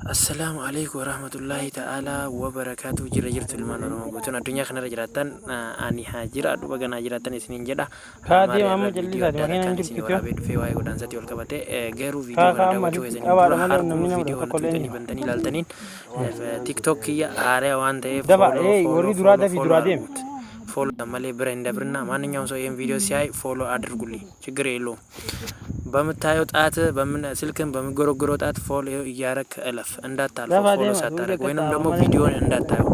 Assalaamu alaikum warahmatullaahi ta'aalaa wabarakaatu. Jira jirtu ilmaan Oromoo guutuun addunyaa kanarra jiraattan, ani haa jiraadhu, baga naa jiraattan isiniin jedha. Kaa Maali deema amma irra viidiyoo jallisaati addaa makiinaan takkaan jirtu isinii itoo. waraabee dhufee waa'ee godaansatii wal qabate. Garuu Kaa viidiyoo kana kaa amma daawwachuu alitti keessaniin qabaadha dura malee harkuma namni nama viidiyoo kana tokko illee hin tuqxanii jiru. bantanii ilaaltaniin TikTok kiyya haaraa waan ta'eef Dafa follow ee follow warri duraa follow dafii follow duraa deemi. አድርጉት። ፎሎ malee bira hin dabrinaa። ማንኛውም ሰው ይህን ቪዲዮ ሲያይ ፎሎ አድርጉልኝ፣ ችግር የለውም። በምታየው ጣት ስልክን በሚጎረጎረው ጣት ፎሎ እያረክ እለፍ፣ እንዳታልፈው Dafa ፎሎ deema duuba ሳታረግ akka ወይንም taa'amu ደግሞ malee. ቪዲዮን እንዳታየው።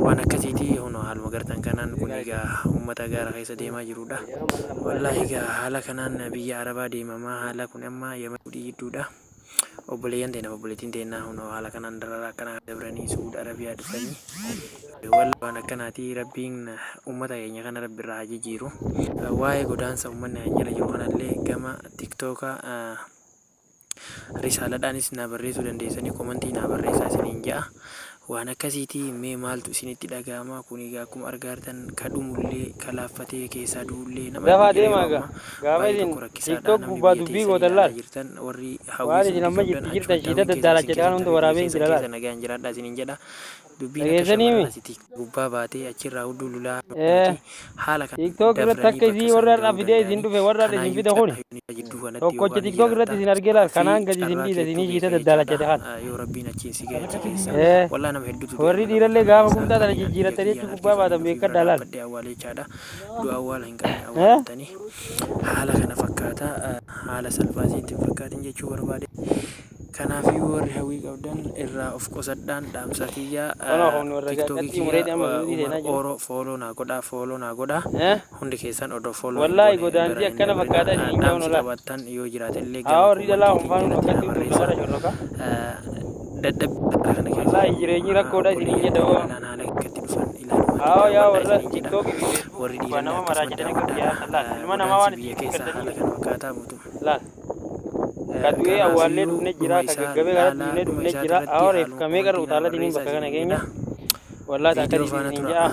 Waan akkasiiti huno haaluma gartan kanaan kun egaa uummata gaara keessa deemaa jirudha. Wallaahi egaa haala kanaan biyya Arabaa deemamaa haala kun amma Yemen gidduudha. Obboleeyyan teena, obboleettiin teennaa hunoo haala kanaan dararaa akkanaa dabranii Suud Arabiyaa dhufanii. Wallaahi waan akkanaati. Rabbiin uummata keenya kana Rabbi irraa haa jijjiiru. Waa'ee godaansa uummanni keenya irra jiru kanallee gama TikToka risaaladhaanis naa barreessuu dandeessanii, komantii naa barreessaa isiniin ja'a. Waan akkasiiti. Mee maaltu isinitti dhaga'ama? Kun egaa akkuma argaa jirtan ka dhumullee, ka laaffatee keessaa du'ullee nama Dafaa hedduu jira. deemaa Yeroo egaa. ammaa Gaafa baay'ee isin tokko rakkisaadha. TikTok Namni gubbaa biyya dubbii teessanii gootan ilaalaa laal. jirtan warri Waan hawwii isin suudii amma qabdan jirti jirtan achumatti shiita hawwiin keessan isin daddaalacha kan keessatti hunda hafe, biyya waraabeen keessan jira laal. keessa nagaan jiraadhaa isiniin jedha. Dubbiin akka Dhageessanii shamarran mi? asii gubbaa baatee achirraa hudduu lulaa Ee miti haala kan TikTok irratti dabranii akka bakka isii san warra har'a gahuu fidee isin danda'anii dhufe warra har'a isin kanaayyuu fide kuni carraa jidduu kanatti tokkocha yookaan TikTok irratti jiraatta isin argee laal fi kanaan gadi isin carraa dhiisa keettuu isinii shiita beeka daddaalachate jechaadha. kana. Yoo Rabbiin achiin si gahe achi keessa Ee wallaa nama hedduutu du'e warri mana dhiirallee kana gaafa keessa kumtaa tana kanneen ani ija jijjiirattanii achi kiyyaan gubbaa argee baatan saniin ofii bira beekadhaa laal. dhaabbadhee awwaale jechaadha. Du'a awwaala hin qabne Ee awwaalamtanii haala kana fakkaata. Haala salphaa isinitti hin fakkaatin jechuu barbaade. Kanaafiyyuu warri hawwii qabdan irraa of qusadhaan dhaamsa kiyya. Kunoo humni warra TikTokii qaxxii muree kiyya amma suutii Umar seenaa jiru. Oro follow naa godhaa, follow naa godhaa. Eh Hundi keessan odoo follow hin Wallaahi goone godaansi bira hin akkana dabrinaa. fakkaataa isin hin Dhaamsi jaa'uun laal. qabaattan yoo jiraate illee Haa gama warri dhalaa koomantiitiin hunfaanuu jalatti naa akkatti utuu barreessaa. namarra shorroka. Dadhabbii kana keessa Wallaahi jireenyi rakkoodha isiniin obboleeyyan jedha teenya hoo. dhalaan haala akkatti dhufan ilaalumaatti Haa yaa daawwadhaa warra isiniin jedha. TikTok fi Facebook Warri gubbaa dhiirallee nama akkasuma maraachatanii akka biyyaa daawwadhaadha. laal. Ilma namaa waan Godaansi biyya isin keessaa haala galtanii kana fakkaataa guutuu. laal. Ka du'ee awwaallee Kanaafiyyuu dhufne dhuma jira, ka isaa gaggabee karatti laalaa dhufne dhuma dhufne isaati jira. irratti Haa reef haaluma ka meeqa irra komantii naa utaalatiniin barreessaa bakka kana isiniin keenya. jedha. Wallaahi Viidiyoo akkasii faana isiniin tura. ja'a.